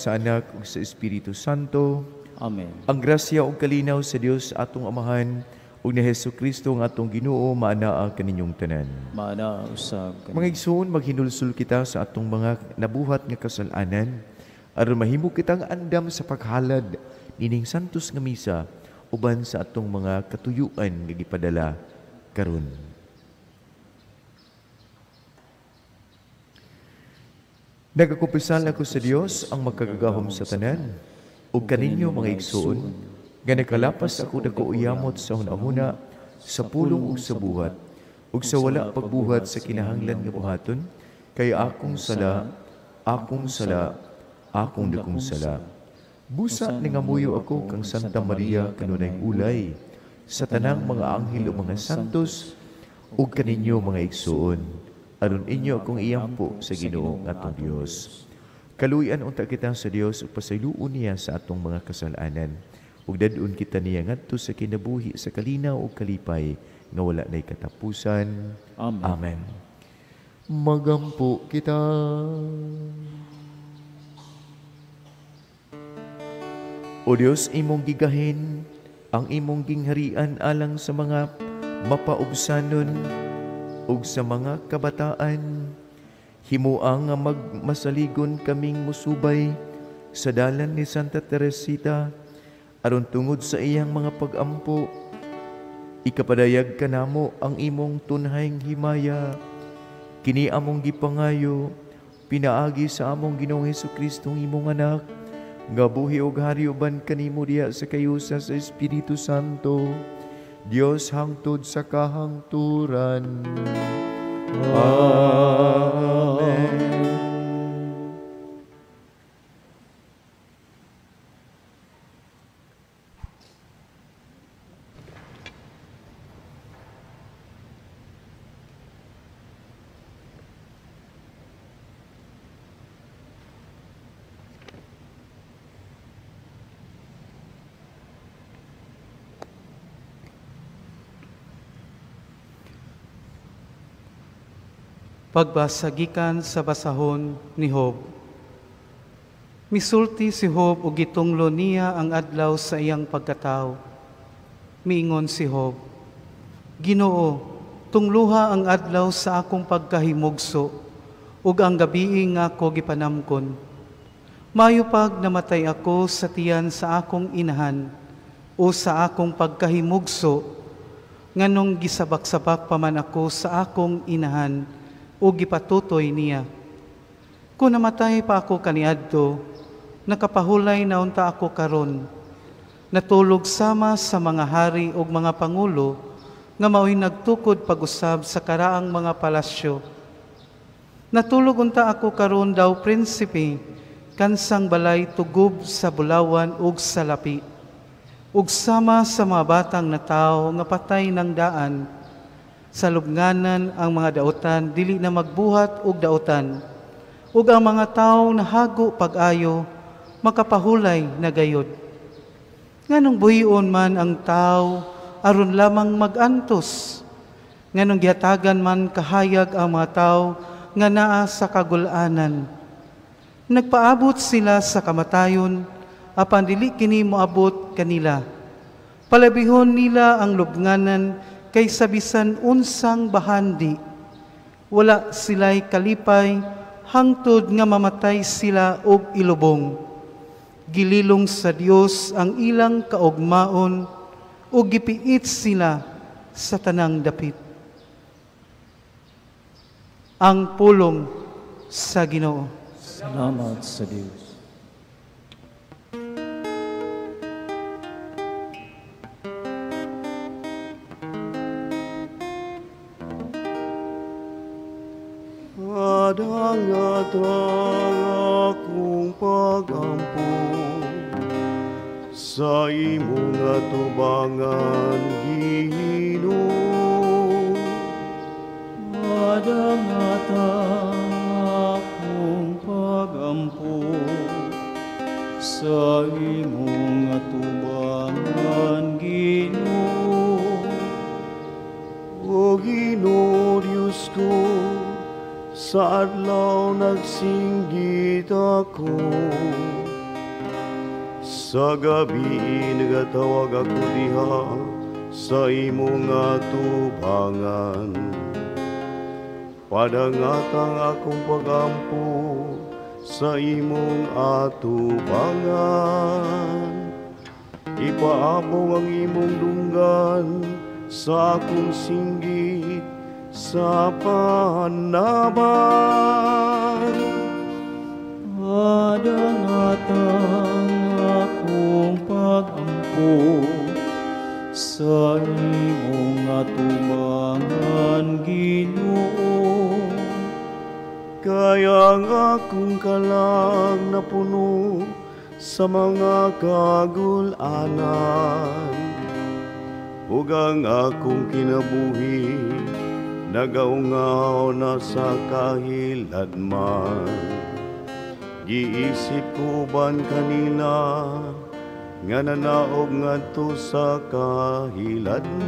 sa Anak ug sa Espiritu Santo. Amen. Ang grasya ug kalinaw sa Dios atong Amahan ug ni Hesus Kristo ang atong Ginoo maanaa kaninyong tanan. Maanaa usab kaninyong. Mga igsoon, maghinulsol kita sa atong mga nabuhat nga kasalanan aron mahimo kitang andam sa paghalad nining santos nga misa uban sa atong mga katuyuan nga gipadala karon. Nagakumpisal ako sa Dios ang makagagahom sa tanan ug kaninyo mga igsoon nga nakalapas ako dako uyamot sa hunahuna, sa pulong ug sa buhat ug sa wala pagbuhat sa kinahanglan nga buhaton, kay akong sala, akong sala, akong dakong sala. Busa ningamuyo ako kang Santa Maria kanunay ulay sa tanang mga anghel ug mga santos ug kaninyo mga igsoon, aron inyo akong iyampo sa Ginoo atong Dios. Kaluoyan unta kita sa Dios ug pasayloon niya sa atong mga kasalanan, ug dad-on kita niya ngadto sa kinabuhi sa kalinaw ug kalipay nga wala nay katapusan. Amen. Amen. Magampo kita. O Dios, imong gigahin ang imong gingharian alang sa mga mapaubsanon ug sa mga kabataan. Himua nga magmasaligon kaming musubay sa dalan ni Santa Teresita, aron tungod sa iyang mga pagampo, ikapadayag kanamo ang imong tunhayng himaya. Kini among gipangayo, pinaagi sa among Ginoong Hesukristo imong anak, nga buhi og hari uban kanimo diha sa kayusa sa Espiritu Santo, Dios hangtod sa kahangturan. Amen. Pagbasa gikan sa basahon ni Job. Misulti si Job ug gitunglo niya ang adlaw sa iyang pagkatawo. Miingon si Job, Ginoo, tungluha ang adlaw sa akong pagkahimugso ug ang gabii nga ako gipanamkon. Maayo pag namatay ako sa tiyan sa akong inahan o sa akong pagkahimugso, nganong gisabak-sabak pa man ako sa akong inahan o gipatutoy niya. Kung namatay pa ako kaniadto, nakapahulay na unta ako karon. Natulog sama sa mga hari ug mga pangulo nga mao'y nagtukod pag-usab sa karaang mga palasyo. Natulog unta ako karon daw prinsipe, kansang balay tugob sa bulawan ug sa lapi. Ug sama sa mga batang natawo nga patay ng daan, sa lubnganan ang mga dautan dili na magbuhat og dautan, ug ang mga tawo nahago pag-ayo makapahulay na gayod. Nganong buhion man ang tawo aron lamang magantos, nganong gihatagan man kahayag ang mga tawo nga naa sa kagul-anan. Nagpaabot sila sa kamatayon, apan dili kini moabot kanila. Palabihon nila ang lubnganan kaysa bisan unsang bahandi. Wala sila'y kalipay, hangtod nga mamatay sila og ilubong. Gililong sa Dios ang ilang kaugmaon, ug gipiit sila sa tanang dapit. Ang pulong sa Ginoo. Salamat sa Dios. Adangatang akong pagampo sa imong atubangan, Ginoo. Adangatang akong pagampo sa imong atubangan, Ginoo. O Ginoo Dios ko, sa adlaw nagsinggit ako, Sa gabi nagatawag ako diha sa imong atubangan. Padangatang akong pagampo sa imong atubangan. Ipaabong ang imong dunggan sa akong singgit sa panabang. Padangatang akong pagampo sa imong atubangan, Ginoo. Kaya ang akong kalag napuno sa mga kagulanan, ug ang akong kinabuhi nagaungaw na sa kahiladman. Giisip ko ban kanila nga nanaog ngadto sa kahiladman.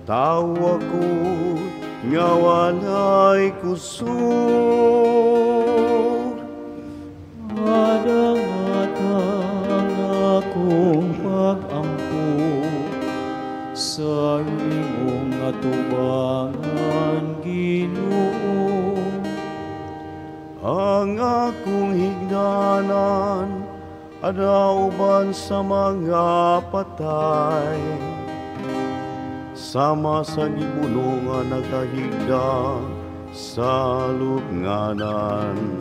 Tawo ako nga walay kusog. Padangatang akong pagampo sa imong atubangan, Ginoo. Ang akong higdanan adauban sa mga patay, sama sa gibuno nga nakahigda sa lubnganan,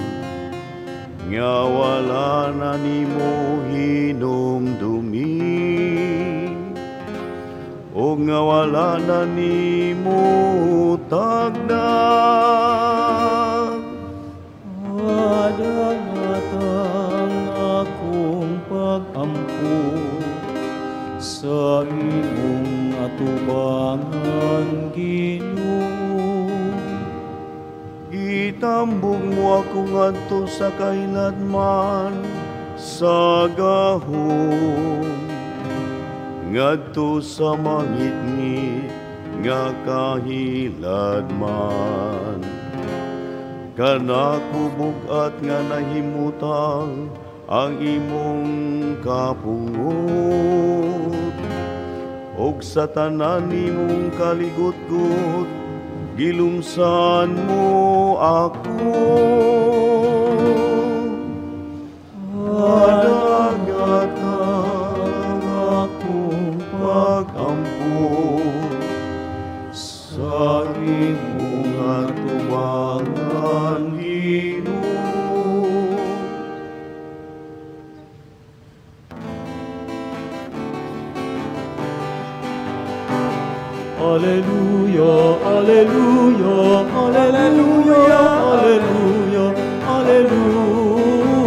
nga wala na nimo hinumdumi, o nga wala na nimo tagda. Padangatang akong pagampo sa imong atubangan, Ginoo. Gitambog mo ako ngadto sa kahiladman sa gahom, ngadto sa mangitngit nga kahiladman. Kanako bug-at nga nahimutang ang imong kapungot, og sa tanan nimong kaligutgot gilumsan mo ako. Padagatang akong pagampo sa imong atubangan, Ginoo. Alleluia, alleluia, alleluia, alleluia, alleluia.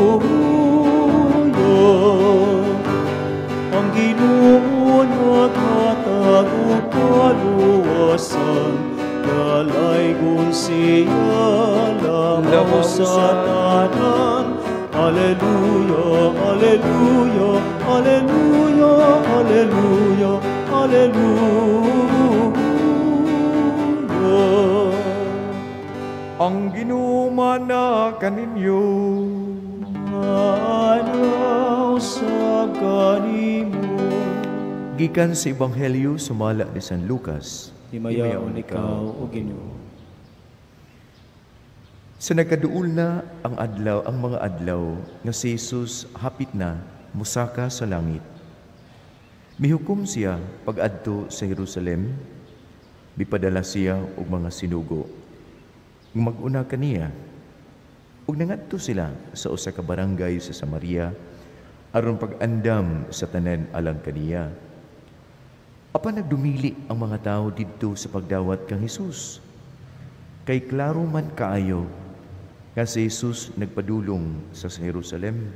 Ang Ginoo naghatag og kaluwasan, dalaygon siya labaw sa tanan. Alleluia, alleluia, alleluia, alleluia, alleluia. Ang Ginoo mana kaninyo. Manaw sa kanimo. Gikan sa Ebanghelyo sumala ni San Lucas. Himayaon ikaw, o Ginoo. Sa nagkaduol na ang adlaw, ang mga adlaw nga si Jesus hapit na mosaka sa langit. Mihukom siya pag-adto sa Jerusalem, mipadala siya og mga sinugo. Mag-una kaniya, ug nangadto sila sa usa ka barangay sa Samaria aron pag-andam sa tanan alang kaniya. Apan nagdumili ang mga tawo didto sa pagdawat kang Hesus. Kay klaro man kaayo nga si Jesus nagpadulong sa Jerusalem.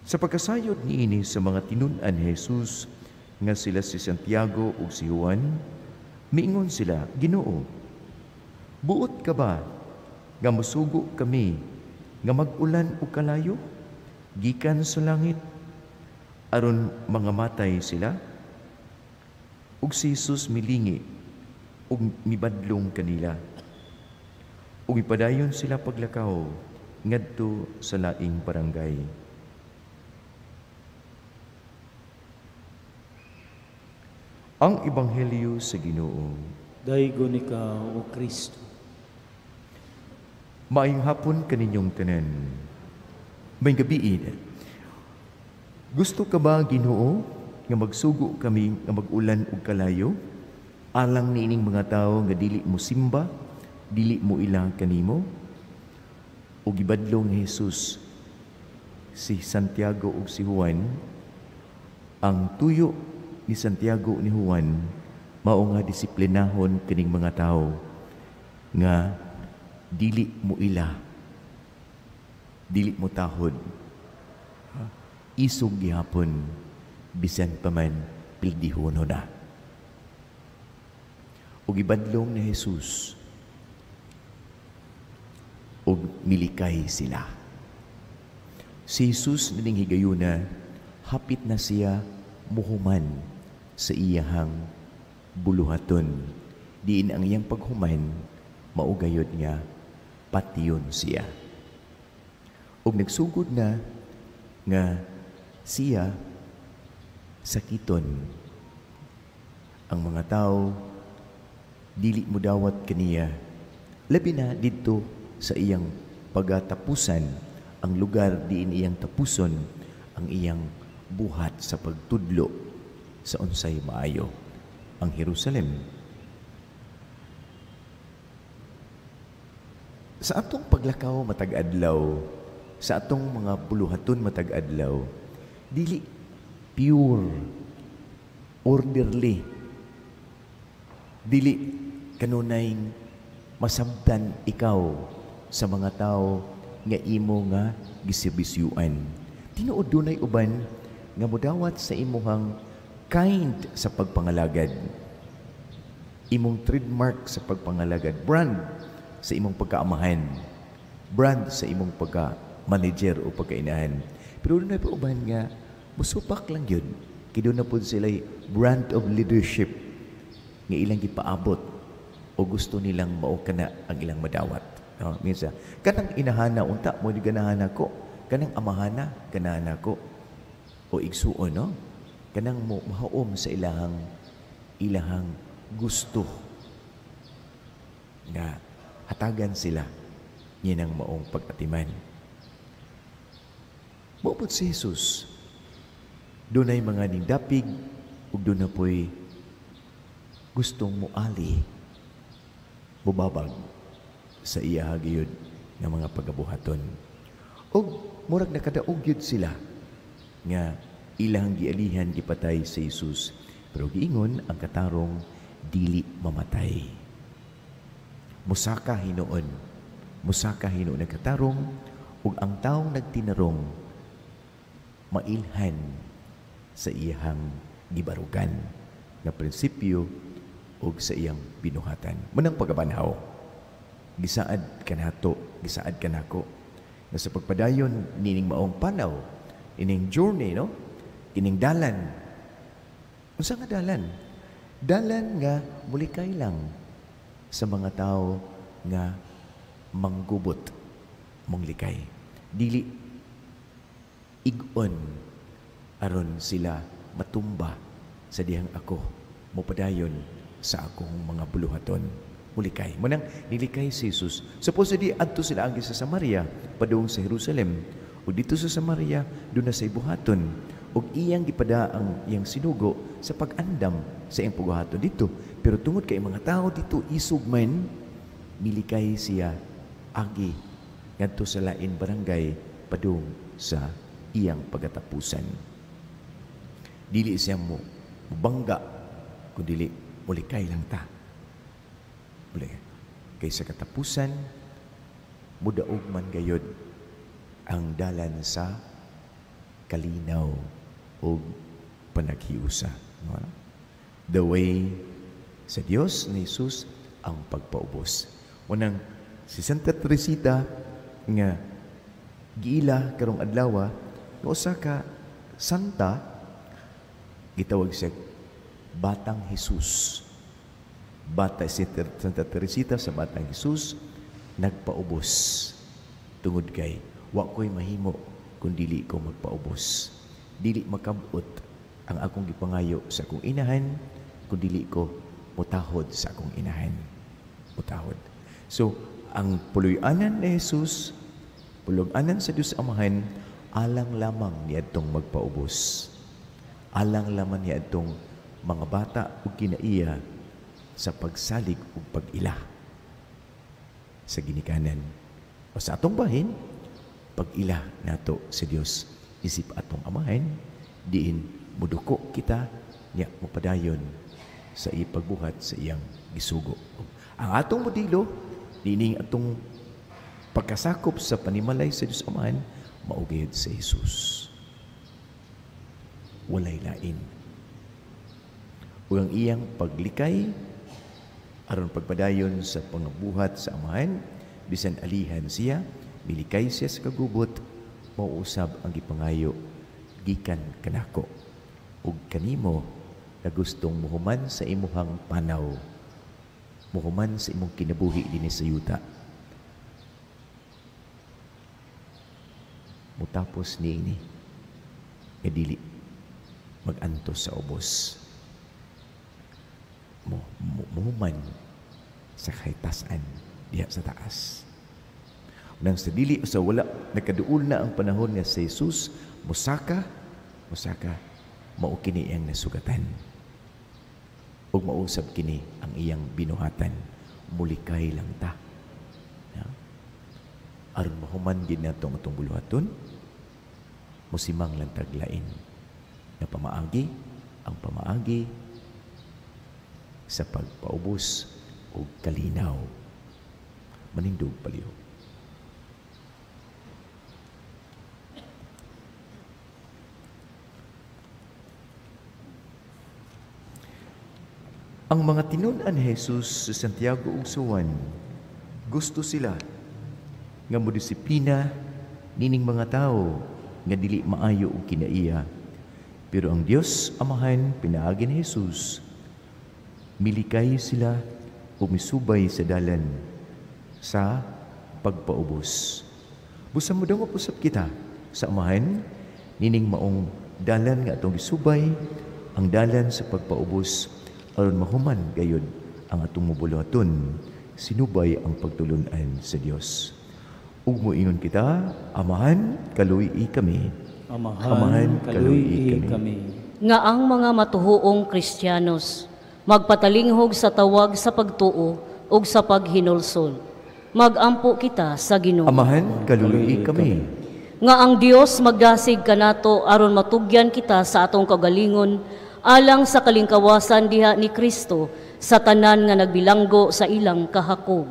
Sa pagkasayod niini sa mga tinun-an ni Jesus nga sila si Santiago ug si Juan, miingon sila, Ginoo, buot ka ba nga mosugo kami nga mag-ulan og kalayo gikan sa langit aron mga matay sila? Ug si Jesus milingi ug mibadlong kanila. Ug ipadayon sila paglakaw ngadto sa laing barangay. Ang Ebanghelyo sa Ginoo. Daygon ikaw, O Kristo. Maayong hapon kaninyong tanan. Maayong gabii. Gusto ka ba, Ginoo, nga magsugo kami nga mag-ulan og kalayo? Alang niining mga tawo nga dili mo simba, dili mo ilang kanimo? O gibadlong ni Jesus si Santiago ug si Juan, ang tuyo ni Santiago ni Juan mao nga disiplinahon kining mga tawo nga dili mo ila, dili mo tahod, isog gihapon bisan pa man pildihono na. Ug gibadlong ni Jesus ug milikay sila. Si Jesus nining higayuna hapit na siya muhuman sa iyahang buluhaton. Diin ang iyang paghuman, maugayod nga patiyon siya. Ug nagsugod na nga siya sakiton. Ang mga tao dili mudawat kaniya, labi na didto sa iyang pagatapusan, ang lugar diin iyang tapuson ang iyang buhat sa pagtudlo sa unsay maayo, ang Jerusalem. Sa atong paglakaw matag adlaw, sa atong mga buluhaton matag adlaw, dili pure, orderly, dili kanunay masabtan ikaw sa mga tao nga imo nga giserbisyuan. Tinuod dunay uban nga modawat sa imuhang kind sa pagpangalagad, imong trademark sa pagpangalagad, brand sa imong pagkaamahan, brand sa imong pagka-manager o pagkainahan. Pero dunay pa uban nga musupak lang yun. Kay doon na po sila'y brand of leadership nga ilang gipaabot o gusto nilang mao kana ang ilang madawat. No, minsan, kanang inahana unta mo di ganahan ako, kanang amahana ganahan ako, o igsuon, no? Kanang mo mahaom sa ilahang gusto nga hatagan sila nginang maong pag-atiman. Maupod si Jesus, dunay mga ningdapig ug doon na po'y gustong muali, mubabag sa iya gayud nga mga pagabuhaton. Ug murag nakadaog gyud sila nga ilang gialihan gipatay si Jesus, pero giingon ang katarong dili mamatay. Musaka hinuon, musaka hinuon ang katarong, ug ang taong nagtinarong mailhan sa iyahang gibarugan nga prinsipyo ug sa iyang binuhatan. Munang pagabanhaw, gisaad kanato, gisaad kanako nga sa pagpadayon nining maong panaw, ining journey, no? Ining dalan. Unsa nga dalan? Dalan nga mulikay lang sa mga tao nga manggubot, manglikay. Dili igon aron sila matumba sa dihang ako mopadayon sa akong mga buluhaton. Mulikay. Munang nilikay si Jesus. Supposedly adto sila agi sa Samaria padung sa Jerusalem. O dito sa Samaria doon na sa ibuhaton. Og iyang gipada ang iyang sinugo sa pag-andam sa iyang pagbuhaton dito. Pero tungod kay mga tao dito isog man, nilikay siya agi ngadto sa lain barangay padung sa iyang pagatapusan. Dili siya mo bangga kun dili mulikay lang ta. Mulikay. Kay sa katapusan mudaog man gayod ang dalan sa kalinaw og panaghiusa. No? The way sa Dios ni Jesus ang pagpaubos. Unang si Santa Teresita nga giila karong adlaw nga usa ka santa, gitawag siya Batang Jesus. Bata si Santa Teresita sa Batang Jesus nagpaubos tungod kay wa ko'y mahimo kun dili ko magpaubos. Dili makabot ang akong gipangayo sa akong inahan, kung dili ko mutahod sa akong inahan. Mutahod. So, ang puloy-anan ni Jesus, puloy-anan sa Dios Amahan, alang lamang niadtong magpaubos. Alang lamang niadtong mga bata ug kinaiya sa pagsalig ug pag-ila sa ginikanan. O sa atong bahin, pag-ila nato sa Dios isip atong Amahan, diin muduko kita niya mopadayon sa ipagbuhat sa iyang gisugo. Ang atong modelo nining atong pagkasakop sa panimalay sa Dios Amahan, mao gyud si Jesus. Walay lain. Ug ang iyang paglikay aron pagpadayon sa pangabuhat sa Amahan, bisan alihan siya, milikay siya sa kagubot, mauusab ang gipangayo gikan kanako ug kanimo na gustong muhuman sa imuhang panaw, muhuman sa imong kinabuhi dinhi sa yuta. Mutapos niini nga dili magantos sa ubos. Muhuman sa kahitasan diha sa taas. Nang sa dili sa wala nakaduol na ang panahon nga si Jesus musaka mao kini iyang nasugatan ug mausab kini ang iyang binuhatan. Mulikay lang ta. Ya? Aron mahuman gid nato ang atong buluhaton, musimang lang taglain na pamaagi, ang pamaagi sa pagpaubos og kalinaw. Manindog palihog. Ang mga tinun-an ni Jesus sa Santiago ug Juan, gusto sila nga modisiplina nining mga tawo nga dili maayo og kinaiya. Pero ang Dios Amahan pinaagi ni Jesus, milikay sila ug misubay sa dalan sa pagpaubos. Busa mo dangop usab kita sa Amahan nining maong dalan nga atong gisubay, ang dalan sa pagpaubos aron mahuman gayud ang atong mabuluhaton, sinubay ang pagtulun-an sa Dios. Ug moingon kita, Amahan, kaluy-i kami. Amahan, kaluy-i kami. Nga ang mga matuhuong Kristiyanos magpatalinghog sa tawag sa pagtuo ug sa paghinulsol. Magampo kita sa Ginoo. Amahan, kaluy-i kami. Nga ang Dios magdasig kanato aron matugyan kita sa atong kaugalingon alang sa kalingkawasan diha ni Kristo sa tanan nga nagbilanggo sa ilang kahakog.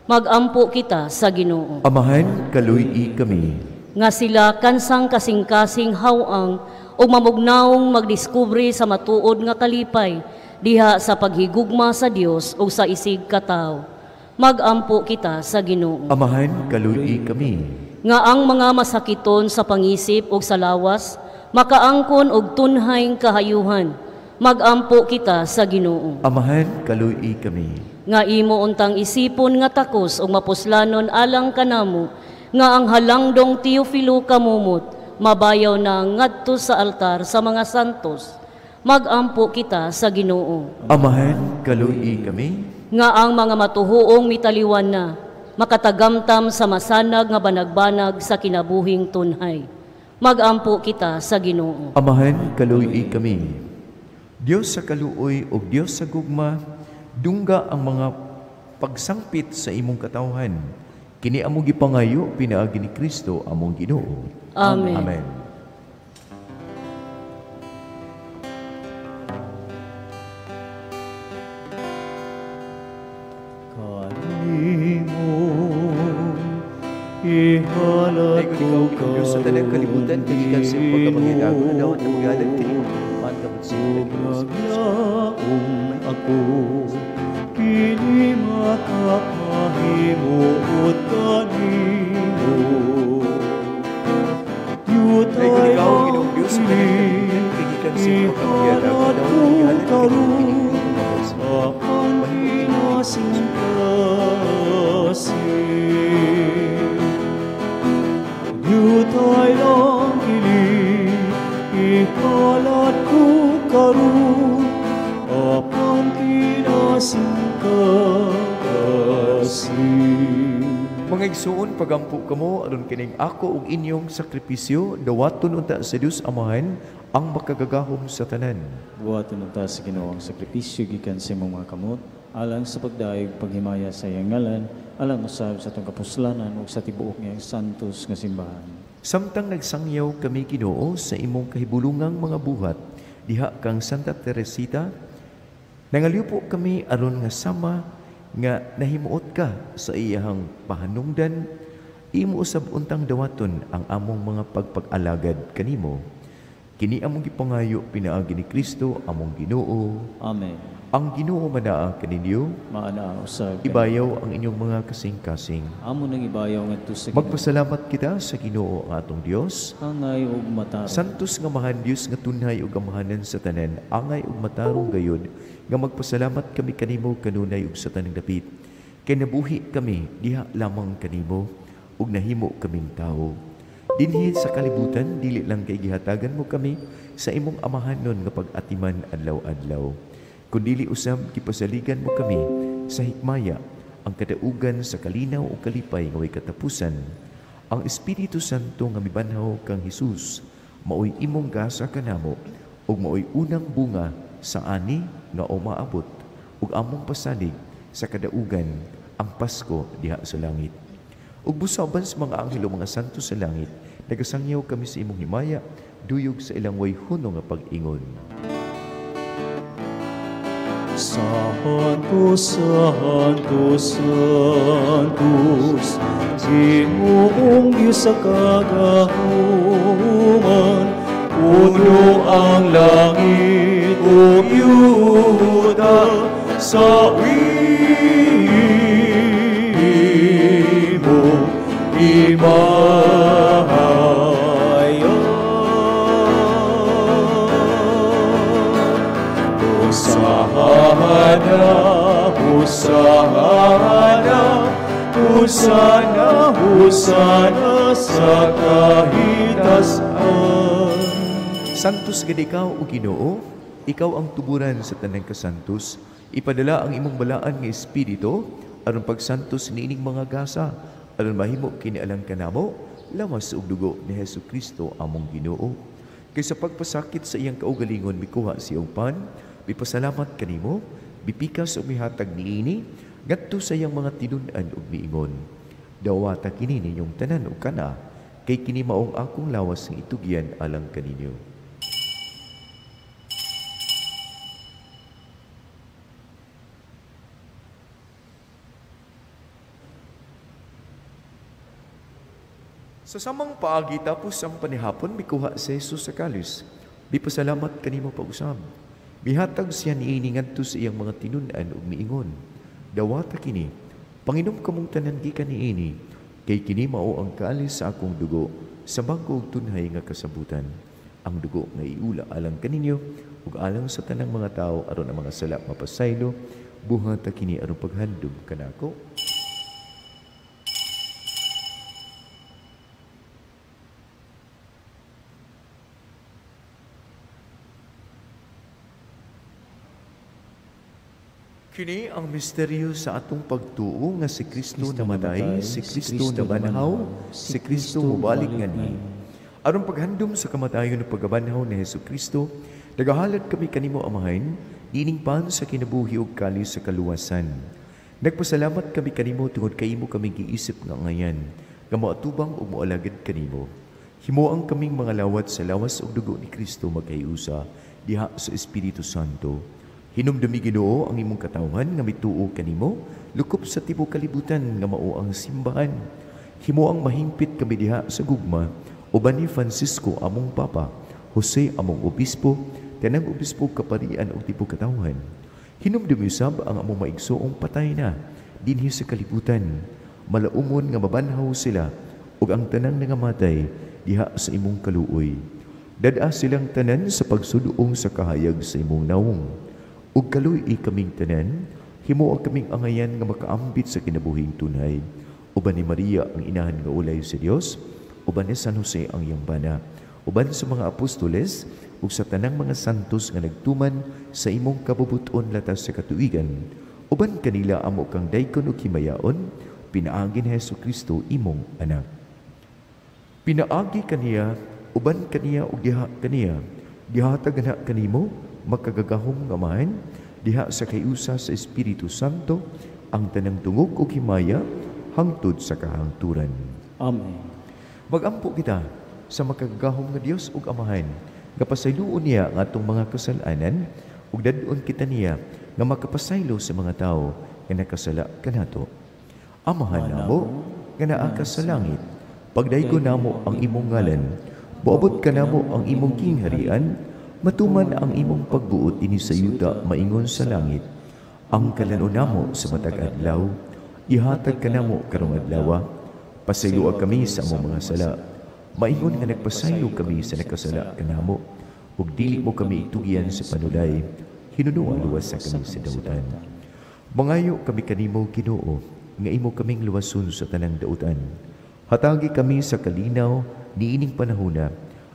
Magampo kita sa Ginoo. Amahan, kaluy-i kami. Nga sila kansang kasing-kasing hawang o mamugnaong magdiskubre sa matuod nga kalipay diha sa paghigugma sa Dios o sa isig katawo. Magampo kita sa Ginoo. Amahan, kaluy-i kami. Nga ang mga masakiton sa pangisip o sa lawas makaangkon og tunhayng kahayuhan. Magampo kita sa Ginoo. Amahan, kaluy-i kami. Nga imo untang isipon nga takos og mapuslanon alang kanamo, nga ang halangdong Teofilo kamumot mabayaw na ngadto sa altar sa mga santos. Magampo kita sa Ginoo. Amahan, kaluy-i kami. Nga ang mga matuhuong mitaliwan na makatagamtam sa masanag nga banagbanag sa kinabuhing tunhay. Magampo kita sa Ginoo. Amahan, kaluy-i kami. Dios sa kaluoy ug Dios sa gugma, dungga ang mga pagsangpit sa imong katawhan. Kini among gipangayo pinaagi ni Kristo among Ginoo. Amen. Amen. Kanimo ihalat ko Diyos sa tanang kalibutan, kagikan sa iyong pagkamangidago na dawat na magalan kanimo kamot sa iyong naglaom ako, kini makapahimuot kanimo. Daygon ikaw, Ginoong Diyos, sa tanang kalibutan, kagikan sa iyong pagkamangidago na dawat na magalan kanimo Apan pinasingkasi. Yutay lang kini, ihalat ko karon, apan kasing-kasing. Mga igsuon, pagampo kamo aron kining ako ug inyong sakripisyo dawaton unta sa Dios Amahan ang makagagahom sa tanan. Buhaton unta sa Ginoo ang sakripisyo gikan sa imong mga kamot alang sa pagdayeg paghimaya sa iyang ngalan, alang usab sa atong kapuslanan ug sa tibuok niyang santos nga simbahan. Samtang nagsangyaw kami Ginoo sa imong kahibulungang mga buhat diha kang Santa Teresita, nangaliupo kami aron nga sama nga nahimuot ka sa iyahang pahanungdan, imo usab untang dawaton ang among mga pagpag-alagad kanimo. Kini among gipangayo pinaagi ni Kristo among Ginoo. Amen. Ang Ginoo manaa kaninyo, maanaa usab. Ibayaw ang inyong mga kasing-kasing. Amo nang ibayaw ngadto sa Ginoo. Magpasalamat kita sa Ginoo ang atong Dios. Angay ug matarong. Santos nga mahan Dios nga tunhay ug amahanan sa tanan, angay ug matarong gayud nga magpasalamat kami kanimo kanunay ug sa tanang dapit. Kay nabuhi kami diha lamang kanimo ug nahimo kaming tawo. Dinhi sa kalibutan dili lang kay gihatagan mo kami sa imong amahanon nga pag-atiman adlaw-adlaw, kundili usab gipasaligan mo kami sa hikmaya ang kadaugan sa kalinaw o kalipay nga way katapusan. Ang Espiritu Santo nga mibanhaw kang Hesus maoy imong gasa kanamo ug maoy unang bunga sa ani nga umaabot ug among pasalig sa kadaugan ang Pasko diha sa langit. Ug busaban sa mga anghel o mga santo sa langit, nagasangyaw kami sa imong himaya, duyog sa ilang way huno nga pag-ingon. Santo, Santo, Santos, Ginoong Diyos sa kagahuman, puno ang langit ug yuta sa imong himaya. Hosana, Hosana, Hosana, Hosana sa kahitasan. Santos gid ikaw o Ginoo, ikaw ang tuburan sa tanang kasantos. Ipadala ang imong balaan nga espiritu aron pagsantos niining mga gasa, aron mahimo kini alang kanamo lawas ug dugo ni Hesukristo among Ginoo. Kay sa pagpasakit sa iyang kaugalingon mikuha siyang pan, mipasalamat kanimo, bipikas ug mihatag niini ngadto sa iyang mga tinun-an ug miingon. Dawata kini ninyong tanan ug kana, kay kini maong akong lawas nga itugyan alang kaninyo. Sa samang paagi tapos ang panihapon, mikuha si Jesus sa kalis. Mipasalamat kanimo pag-usab. Mihatag siya niini ngadto sa iyang mga tinun-an ug miingon. Dawata kini, panginom kamong tanan gikan niini, kay kini mao ang kalis sa akong dugo sa bag-o ug tunhay nga kasabutan. Ang dugo nga iula alang kaninyo ug alang sa tanang mga tawo aron ang mga sala mapasaylo. Buhata kini aron paghandom kanako. Kini ang misteryo sa atong pagtuo nga si Kristo namatay, si Kristo nabanhaw, si Kristo mobalik nganhi. Aron paghandom sa kamatayon ug pagkabanhaw ni Hesukristo, nagahalad kami kanimo Amahan, niining pan sa kinabuhi ug kalis sa kaluwasan. Nagpasalamat kami kanimo tungod kay imo kami giisip nga ngayan, nga moatubang ug moalagad kanimo. Himuang kaming mga lawat sa lawas ug dugo ni Kristo magkayusa diha sa Espiritu Santo. Hinumdumi Ginoo ang imong katawhan nga mituo kanimo, lukop sa tibuok kalibutan nga mao ang simbahan. Himuang mahingpit kami diha sa gugma uban ni Francisco among Papa, Jose among obispo, tanang obispo kaparian ug tibuok katawhan. Hinumdumi usab ang among maigsoong patay na dinhi sa kalibutan. Malaumon nga mabanhaw sila ug ang tanang nangamatay diha sa imong kaluoy. Dad-a silang tanan sa pagsuduong sa kahayag sa imong nawong. Ug kaluy kaming tanan, himuo kaming angayan nga makaambit sa kinabuhing tunay. Uban ni Maria ang inahan nga ulay sa Dios, uban ni San Jose ang iyang bana, uban sa mga apostoles ug sa tanang mga santos nga nagtuman sa imong kabubuton latas sa katuigan, Uban kanila amo kang daygon ug himayaon, pinaagi ni Hesus Kristo imong anak. Pinaagi kaniya, uban kaniya ug diha kaniya, gihatag na kanimo makagagahom nga Amahan, diha sa kayusa sa Espiritu Santo, ang tanang tungog ug himaya hangtod sa kahangturan. Amen. Magampo kita sa makagagahom nga Dios ug Amahan, nga pasayloon niya ang atong mga kasalanan ug dad-on kita niya nga makapasaylo sa mga tawo nga nakasala kanato. Amahan namo nga naa ka sa langit, pagdaygo namo ang imong ngalan, moabot kanamo ang imong gingharian, matuman ang imong pagbuot dinhi sa yuta maingon sa langit. Ang kalan-on namo sa matag adlaw, ihatag kanamo karong adlaw. Pasayloa kami sa among mga sala, maingon nga nagpasaylo kami sa nakasala kanamo, ug dili mo kami itugyan sa panulay, hinunoa luwas sa kami sa dautan. Mangayo kami kanimo, Ginoo, nga imo kaming luwason sa tanang dautan. Hatagi kami sa kalinaw niining panahona,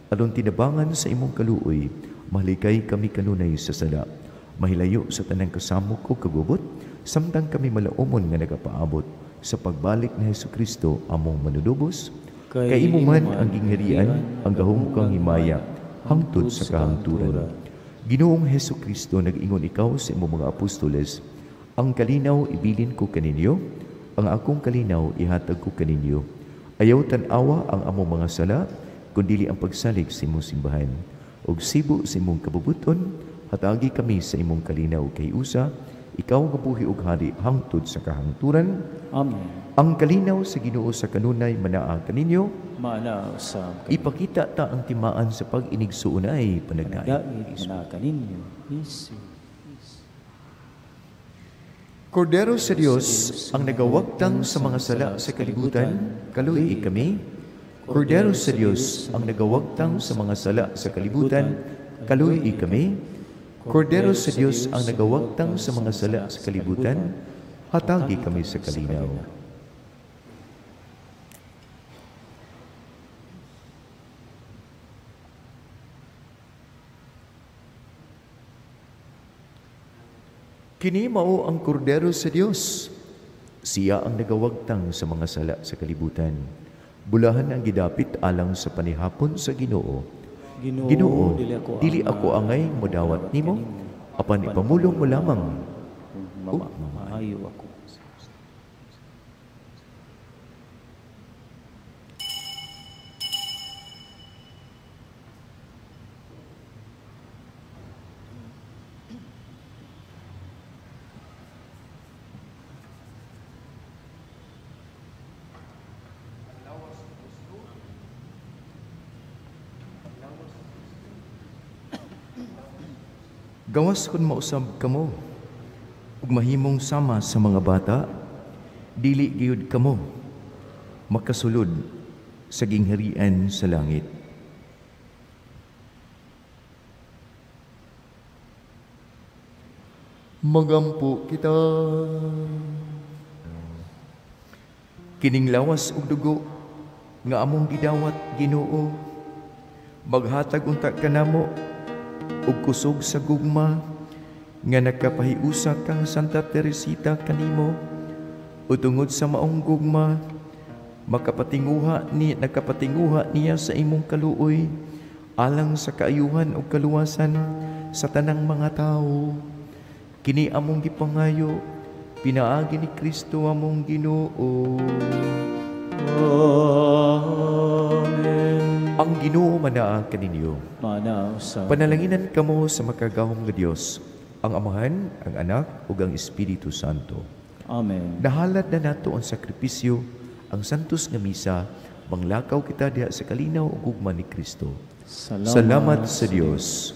aron tinabangan sa imong kaluoy, mahalikay kami kanunay sa sala, mahilayo sa tanang kasamok o kagubot, samtang kami malaumon nga nagapaabot sa pagbalik ni Hesus Kristo among manunubos. Kay imo man ang gingharian, ang gahom kang himaya, hangtod sa kahangturan. Ginoong Hesus Kristo, nag-ingon ikaw sa imong mga apostoles, ang kalinaw ibilin ko kaninyo, ang akong kalinaw ihatag ko kaninyo. Ayaw tan-awa ang among mga sala, kundili ang pagsalig sa imong simbahan. Og sibo sa imong kabubuton, hatagi kami sa imong kalinaw kay usa, ikaw nga buhi og hari hangtod sa kahangturan. Amen. Ang kalinaw sa Ginoo sa kanunay manaa kaninyo, maanaa usab kaninyo. Ipakita ta ang timaan sa pag-inigsuonay panagdaig. Panagdaig manaa kaninyo. Peace. Kordero sa Dios ang nagawagtang sa mga sala sa kalibutan, kaluoy kami. Kordero sa Dios ang nagawagtang sa mga sala sa kalibutan, kaluoy kami. Kordero sa Dios ang nagawagtang sa mga sala sa kalibutan, hatagi kami sa kalinaw. Kini mao ang Kordero sa Dios. Siya ang nagawagtang sa mga sala sa kalibutan. Bulahan ang gidapit alang sa panihapon sa Ginoo. Ginoo, dili ako angay modawat nimo, apan ipamulong mo lamang. Maayo ako. Gawas kun mausab kamo ug mahimong sama sa mga bata, dili gayud kamo makasulod sa gingharian sa langit. Magampo kita. Kining lawas ug dugo nga among gidawat, Ginoo, maghatag unta kanamo ug kusog sa gugma nga nakapahiusa kang Santa Teresita kanimo, o tungod sa maong gugma nakapatinguha niya sa imong kaluoy alang sa kaayuhan ug kaluwasan sa tanang mga tawo. Kini among gipangayo pinaagi ni Kristo among Ginoo. Amen. Ang Ginoo manaa kaninyo. Manaa usab. Panalanginan kamo sa makagagahom nga Dios, ang Amahan, ang Anak ug ang Espiritu Santo. Amen. Nahalad na nato ang sakripisyo, ang santos nga misa, manglakaw kita diha sa kalinaw ug gugma ni Kristo. Salamat, Salamat sa Dios.